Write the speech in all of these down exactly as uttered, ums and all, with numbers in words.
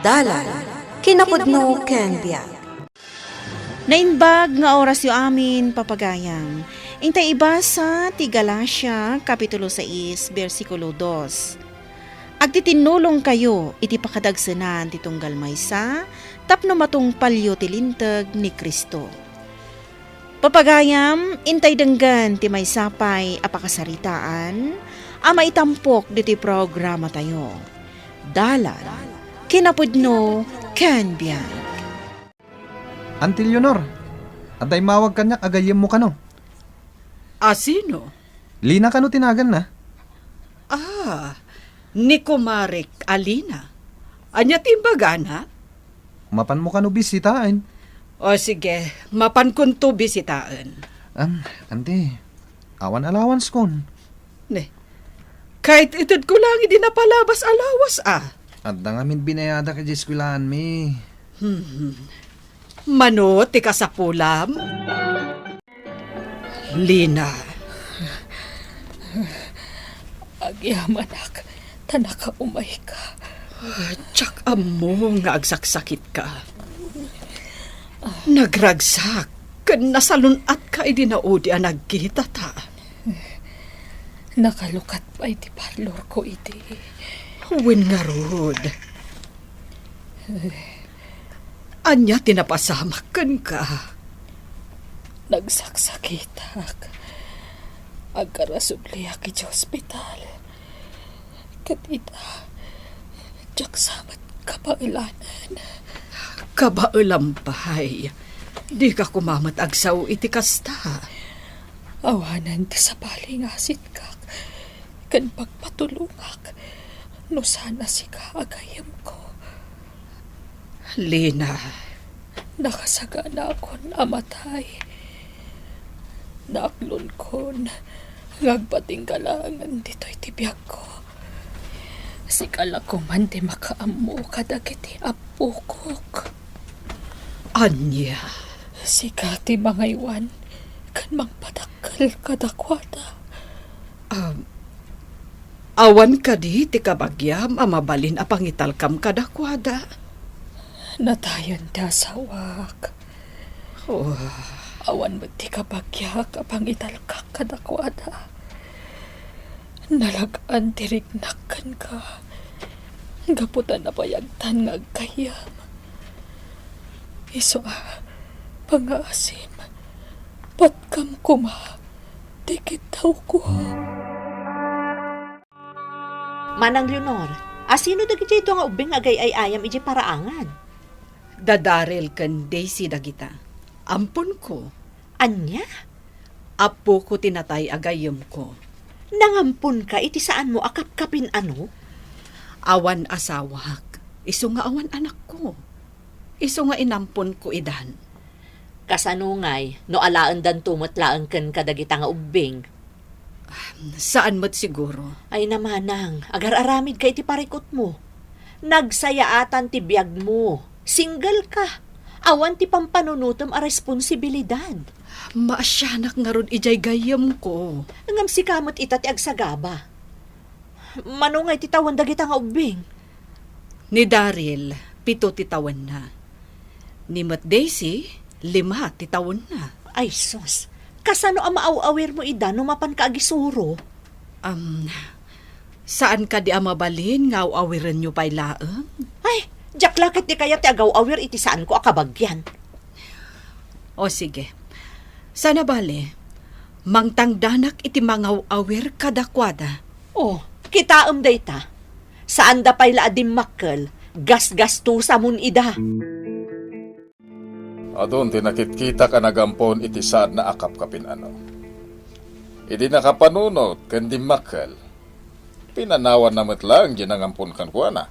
Dalan, kinapudno ken biag. Naimbag nga orasyo amin, papagayam. Intay ibasa ti Galacia, Kapitulo sais, bersikulo dos. Agtitinnulongkayo iti pakadagsenan ti tunggal maysa tapno matungpalyo ti linteg ni Cristo. Papagayam, intay denggen ti maysa pay a pakasaritaan a maitampok ditoy programatayo. Dalan, kinapudno, ken biag. Auntie Leonor, adda immawag kaniak a gayyemmo kano. A sino? Lina kano ti naganna? Ah, ni kumarek a Lina. Ania ti imbagana? Mapanmo kano bisitaen? O sige, mapankonto bisitaen. Am, auntie, awan allowance kon. Ne, kaited ko lang idi napalabas a lawas, ah. Adda ngamin binayadak iti eskwelaanmi. Hmm. Mano ti kasapulam? Lina. Agyamanak, ta nakaumayka. Diak ammo nga agsaksakitka. Nagragsak ken nasalun-atka idi naudi a nagkitata. Nakalukat pay ti parlorko idi. Wen ngarud. Ania ti napasamak kenka? Nagsaksakitak. Agkarasubliak iti ospital. Ket ita, diak sa met kabaelanen. Kabaelam pay. Dika koma met agsao iti kasta. Awanen ti sabali nga asitkak ken pagpatulongak no saan a sika a gayyemko. Lina. Nakasaganakon a matay. Naaklonkon nga agpatingga laengen ditoy ti biagko. Sika la koman ti makaammo kadagiti apo Pukok. Ania? Sika ti mangaywan ken mangpadakkel kadakuada. Um, awan kadi ti kabagiam a mabalin a pangitalkam kadakuada? Natayen ti asawak. Oh. Awan met ti kabagiak a pangitalkak kadakuada. Nalag-an ti riknak kenka, gapu ta nabayagtan nga aggayyem. Isu a pangaasim, patkam koma ti kiddawko. Manang Leonor, asino dagiti dua nga ubbing nga agay-ay-ayam idiay paraangan? Da Daryl ken Daisy dagita. Amponko. Ania? Appoko ti natay a gayyemko. Nangamponka iti saanmo a kapkapin-ano? Awan asawak, isu nga awan anakko. Isu nga inamponko idan. Kasano ngay no alaendanto met laeng ken kadagita nga ubbing? Saan met siguro. Ay, namanang, agar-aramidka iti parikutmo. Nagsayaatan ti biagmo. Single ka. Awan ti pampanunotem a responsibilidad. Maasianak ngarud idiay gayyemko. Ngem sika met ita ti agsagaba. Mano ngay ti tawen dagita nga ubbing? Ni Daryl, pito ti tawenna. Ni met Daisy, lima ti tawenna. Ay, sus. Kasano a maaw-awirmo ida no mapanka agisuro? Am, saan kadi a mabalin nga aw-awirenyo pay laeng? Ay, diak la ket di kayat ti agaw-awir iti saanko a kabagian. O sige. Sana bale, mangtangdanak iti mangaw-awir kadakuada. O, kitaem dayta. Saanda pay la a dimmakkel, gasgastosamon ida. Adun ti nakitkitak a nagampon iti saadna a kapkapin-ano. Idi nakapanunot ken dimmakkel, pinanawanna met laeng diay nangampon kenkuana.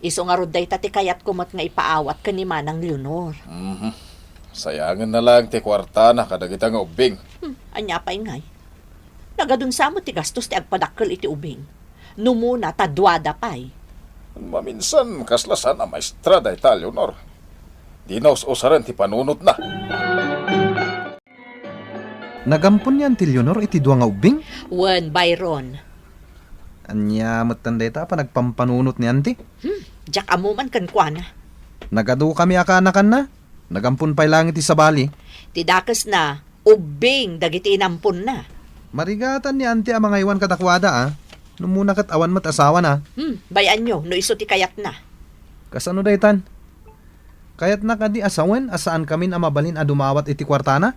Isu ngarud dayta ti kayatko met nga ipaawat ken ni Manang Leonor. Mhm. Sayangenna laeng ti kuartana kadagita nga ubbing. Hmm, ania pay ngay? Nagadun sa met ti gastos ti agpadakkel iti ubing. Numuna ta duada pay. Maminsan, kasla saan a maestra dayta a Leonor. Dina us-usaren ti panunotna. Nagampon ni Auntie Leonor iti dua nga ubbing? Wen, Byron. Ania metten dayta a panagpampanunot ni Auntie? Hmm, Diak ammo man kenkuana. Nagadukami a kaanakanna. Nagampon pay laeng iti sabali. Ti dakesna, ubbing dagiti inamponna. Marigatan ni Auntie a mangaywan kadakuada, a. Numuna ket awan met asawana. Hmm, bay-anyo no isu ti kayatna. Kasano daytan? Kayatna kadi a sawen a saankamin a mabalin a dumawat iti kuartana?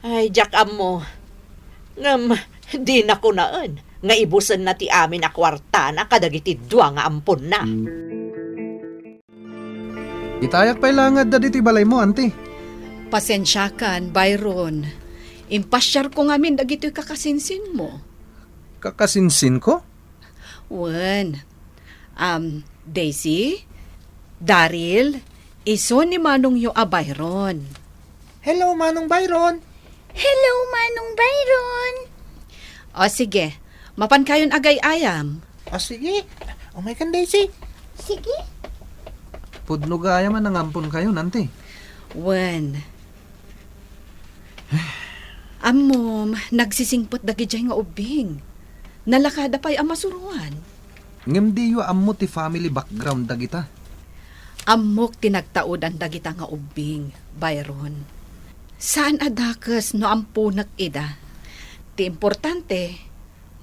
Ay, diak ammo. Ngem, dina kunaen nga ibusenna ti amin a kuartana kadagiti dua nga amponna. Itayak pay laeng nga adda ditoy balaymo, Auntie. Pasensiakan, Byron. Impasiarko ngamin dagitoy kakasinsinmo. Kakasinsinko? Wen. Um, Daisy, Daryl, isu ni manongyo a Byron. Hello, Manong Byron. Hello, Manong Byron. O, sige. Mapankayon agay-ayam. O, sige. Umaykan, Daisy. Sige. Pudno gayam a nangamponkayon, Auntie. Wen. Ammom, nagsisingpet dagidiay nga ubbing. Nalakada pay a masuroan. Ngem diyo ammo ti family background dagita. Ammok ti nagtaudan dagita nga ubbing, Byron. Saan a dakes no amponek ida. Ti importante,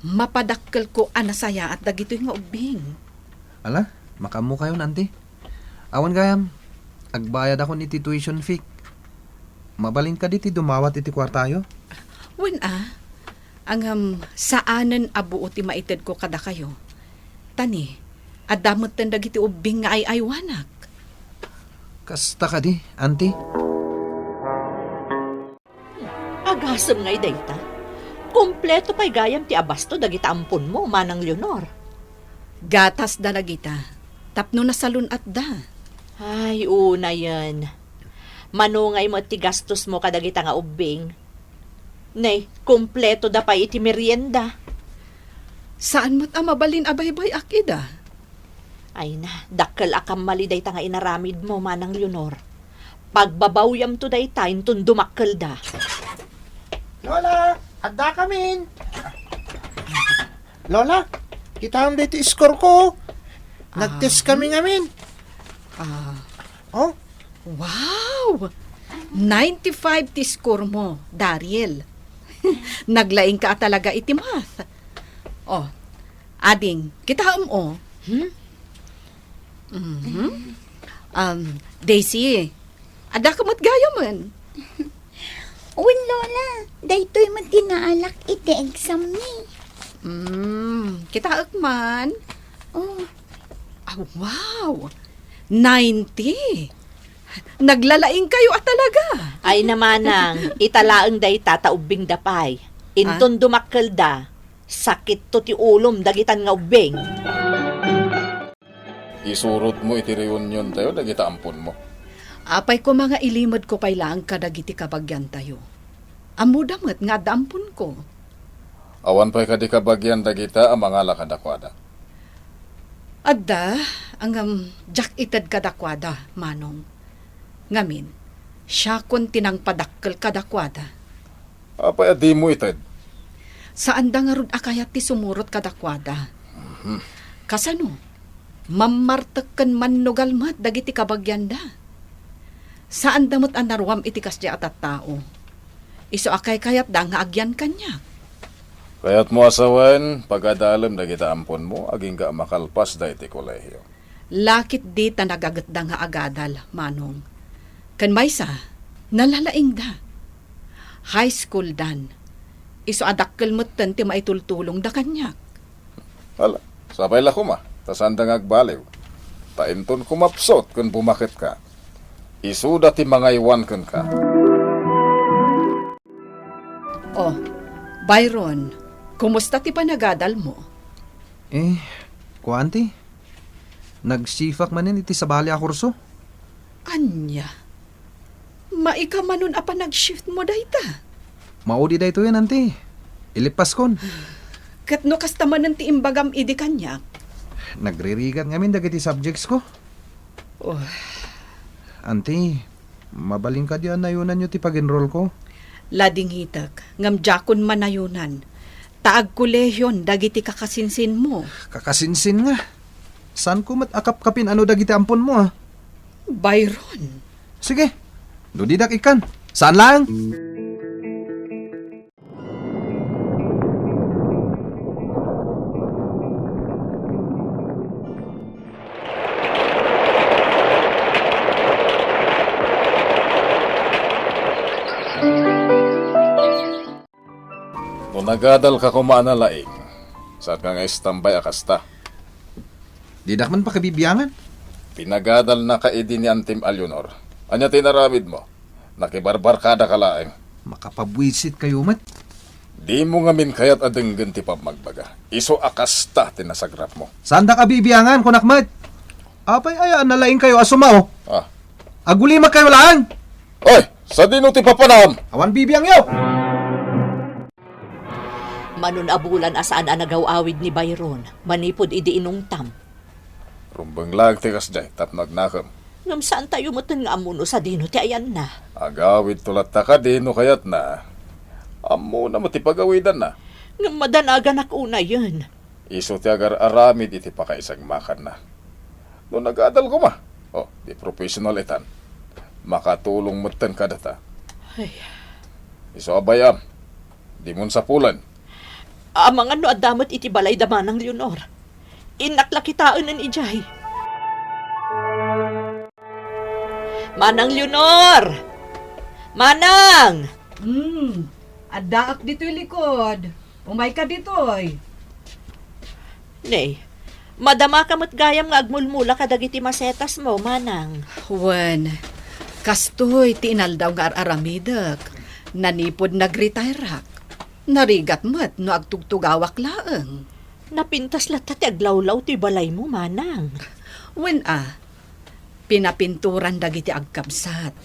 mapadakkelko a nasayaat dagitoy nga ubbing. Ala, makaammokayon, Auntie. Awan gayam, agbayadakon iti tuition fee. Mabalin kadi ti dumawat iti kuartayo? Wen a, ngem saanen a buo ti maitedko kadakayo. Ta ni, adda metten dagiti ubbing nga ay-aywanak. Kasta kadi, Auntie? Agasem ngay dayta. Kompleto pay gayam ti abasto dagita amponmo, Manang Leonor. Gatasda dagita, tapno nasalun-atda. Ay, unayen. Mano ngay met ti gastosmo kadagita nga ubbing? Nay, kompletoda pay iti merienda. Saan met a mabalin a baybay-ak ida. Ay na, dakkel a kammali dayta nga inaramidmo, Manang Leonor. Pagbabawyamto dayta inton dumakkelda. Lola, addakamin. Lola, kitaem daytoy score ko. Nag-test kami ngamin. Ah. Oh? Wow! Ninety-five ti score mo, Daryl. Naglaing ka talaga iti math. Oh, ading, kitaem, oh. Hmm? Mhm. Um, Daisy, adda ka met gayamen? Wen, Lola, daytoy met ti naalak iti exam mi. Hmm, kitaek man. Oh. Ah, wow! Ninety! Naglalaing kayo a talaga. Ay na manang, ita laeng dayta ta ubbingda pay. Inton dumakkelda, sakitto ti ulom dagitan nga ubbing. Isurotmo iti reuniontayo dagita amponmo. Apay koma nga ilimedko pay laeng kadagiti kabagiantayo. Ammoda met nga adda amponko. Awan pay kadi kabagian dagita a mangala kadakuada? Adda, ngem diak ited kadakuada, Manong. Ngamin, siakon ti nangpadakkel kadakuada. Apay a dimo ited? Saanda ngarud a kayat ti sumurot kadakuada. Mhm. Kasano? Mammartek ken mannugal met dagiti kabagianda. Saanda met a naruam iti kasdi a tattao. Isu a kaykayatda nga agyan kaniak. Kayatmo a sawen, pagadalem dagita amponmo agingga a makalpasda iti kolehio. Lakit di ta nagagetda nga agadal, Manong. Ken maysa, nalalaingda. High school dan. Isu a dakkel metten ti maitultulongda kaniak. Ala, sapay la koma, ta saanda nga agbaliw. Ta inton kumapsut ken bumaketka, isuda ti mangaywan kenka. Oh, Byron, kumusta ti panagadalmo? Eh, kuan ti, nag-shift-ak manen iti sabali a kurso. Ania? Maikamanon a panag-shift mo dayta? Maudi daytoyen, Auntie. Ilipaskon. Ket no kasta manen ti imbagam idi kaniak? Nagririgat ngamin dagiti subjects ko. Oh. Auntie, mabalin kadi a nayonanyo ti pag-enroll ko? Ladingitek, ngem diakon manayonan. Ta agkolehion dagiti kakasinsinmo. Kakasinsin nga. Saanko met a kapkapin ano dagiti amponmo, a? Byron. Sige. No didak ikkan. Saan laeng? No nagadalka koma a nalaing, saanka nga istambay a kasta. Didak man pakabibiangan. Pinagadalnaka idi ni Antim a Leonor. Ania ti inaramidmo? Nakibarbarkadaka laeng. Makapabuisit kayo met. Dimo ngamin kayat a denggen ti pammagbaga. Isu a kasta ti nasagrapmo. Saandak a bibiangan, kunak met. Apay aya a nalaing kayo a sumao? Ah. Agulimak kayo laeng! Oy, sadino ti papanam? Awan bibiangyo! Manon a bulan a saan a nagaw-awid ni Byron manipud idi inungtam. Rumbeng laeng ti kasdiay tapno agnakem. Ngem saantayo metten nga ammo no sadino ti ayanna. Agawidto latta kadi no kayatna. Ammona met ti pagawidanna. Ngem madanaganak unayen. Isu ti agar-aramid iti pakaisagmakanna. No nagadal koma, oh, di professional itan. Makatulong metten kadata. Ay. Isu a bay-am, dimon sapulen. Amangan no adda met iti balay da Manang Leonor. Innak la kitaen idiay. Manang Leonor! Manang! Hmm, addaak ditoy likod. Umayka ditoy. Ne, madamaka met gayam nga agmulmula kadagiti masetasmo, Manang. Wen, kastoy ti inaldaw nga ar-aramidek. Nanipud nag-retireak. Narigat met no agtugtugawak laeng. Napintas latta ti aglawlaw ti balaymo, Manang. Wen a, pinapinturan dagiti agkabsat.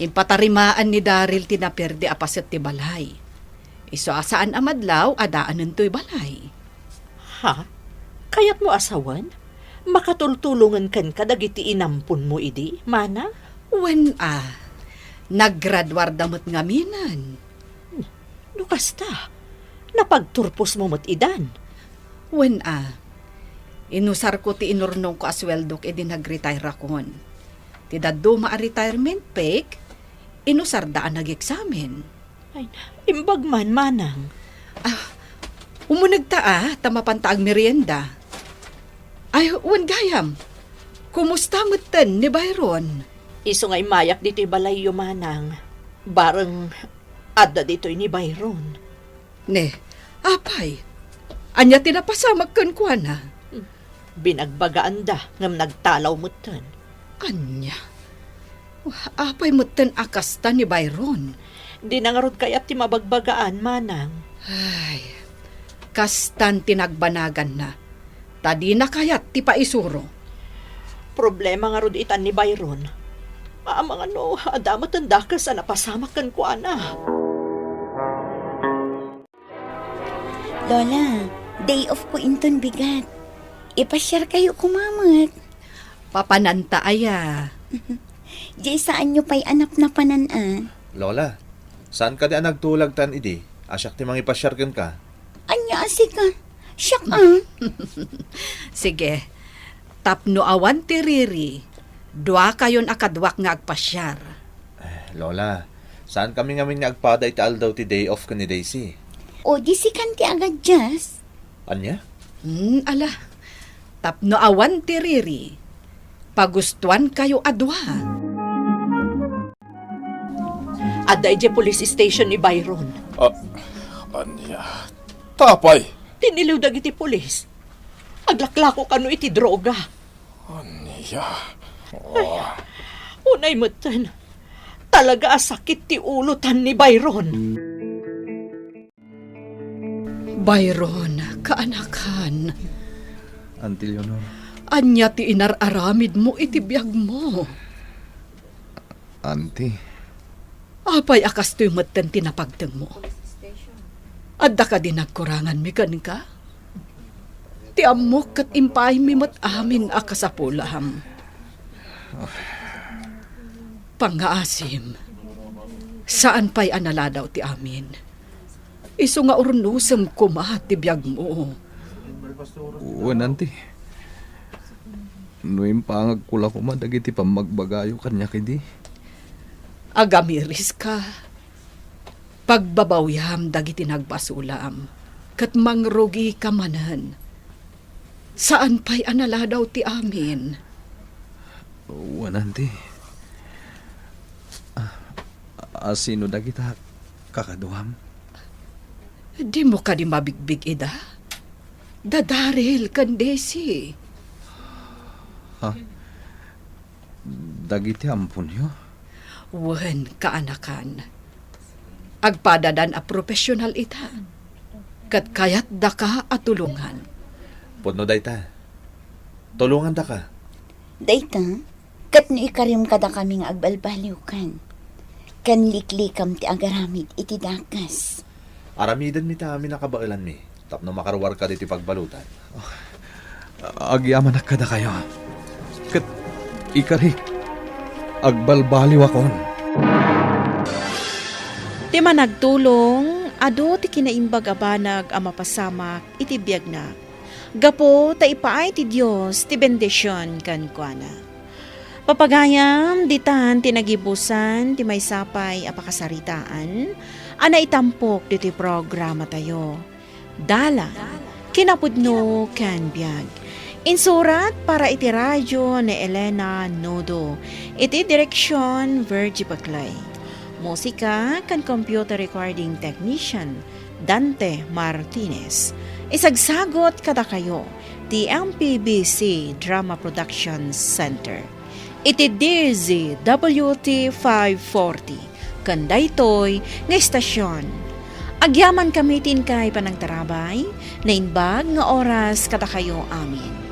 Impatarimaan ni Daryl ti naperdi a paset ti balay. Isu a saan a madlaw a daanentoy balay. Ha? Kayatmo a sawen? Makatultulongen kenka dagiti inamponmo idi, Manang? Wen a, naggraduarda met ngaminen. No kasta, napagturposmo met idan. Wen a, inusarko ti inurnongko a sueldok idi nag-retireakon. Ti dadduma a retirement payk, inusarda a nag-eksamen. Ay, imbag man, Manang. Ah, umunegta a, ta mapanta agmerienda. Ay, wen gayam, kumusta metten ni Byron? Isu nga immayak ditoy balayyo, Manang. Bareng adda ditoy ni Byron. Ne, apay, ania ti napasamak kenkuana? Binagbagaanda ngem nagtalaw metten. Ania? Apay metten a kasta ni Byron? Dina ngarud kayat ti mabagbagaan, Manang. Ay, kastan ti nagbanaganna. Ta dina kayat ti paisuro. Problema ngarud itan ni Byron. Amangan no adda metten dakes a napasamak kenkuana. Lola, day off ko inton bigat. Ipasiar kayo koma met. Papananta aya. Jay, saanyo pay a napnapanan a? Lola, saan kadi a nagtulag tan idi? A siak ti mangipasiar kenka. Ania a sika? Siak a. Sige. Tapno awan ti riri, dua kayon a kaduak nga agpasiar. Eh, Lola, saan kami ngamin nga agpada iti aldaw ti day off ken ni Daisy? O, di sikan ti agadjas? Ania? Hmm, ala. Tapno awan ti riri, pagustuan kayo a dua. Adda idiay police station ni Byron. Ah, ania? Tapay? Tiniliw dagiti pulis. Aglaklako kano iti droga. Ania? Oh. Unay metten. Talaga a sakit ti ulo tan ni Byron. Byron, kaanakan. Auntie Leonor. Ania ti inar-aramidmo iti biagmo? Auntie. Apay a kastoy metten ti napagtengmo? Adda kadi nagkuranganmi kenka? Ti ammok ket impaaymi met amin a kasapulam. Pangngaasim, saan pay a naladaw ti amin. Isu nga urnosem koma ti biagmo. Wen, auntie. No impangagko la koma dagiti pammagbagayo kaniak idi. Agamiris ka. Pagbabawiam dagiti nagbasolam, ket mangrugika manen. Saan pay a naladaw ti amin. Wen, Auntie. A, a, sino dagita kakaduam? Dimo kadi mabigbig ida? Da Daryl ken Desi. Ha? Dagiti amponyo? Wen, kaanakan. Agpadadan a profesional ita. Ket kayatdaka a tulongan. Pudno dayta. Tulongandaka. Dayta, ket no ikarim kadakami nga agbalbaliwkan, ken liklikam ti agaramid iti dakes. Aramidenmi ti amin a kabaelanmi tapno makaruarka ditoy pagbaludan. Agyamanak kadakayo. Ket ikarik, agbalbaliwakon. Ti managtulong, adu ti kinaimbag a banag a mapasamak iti biagna. Gapu ta ipaay ti Dios ti bendision kenkuana. Papagayam, ditan ti nagibusan ti maysa pay a pakasaritaan a naitampok ditoy programatayo. Dalan, kinapudno ken biag. Insurat para iti radio ni Elena Nodo. Iti direksion, Virgie Baclay. Musika ken computer recording technician, Dante Martinez. Isagsagot kadakayo ti M P B C Drama Production Center. Iti D Z W T five forty, ken daytoy nga istasion. Agyamankami ti inkay panangtarabay, naimbag nga oras kadakayo amin.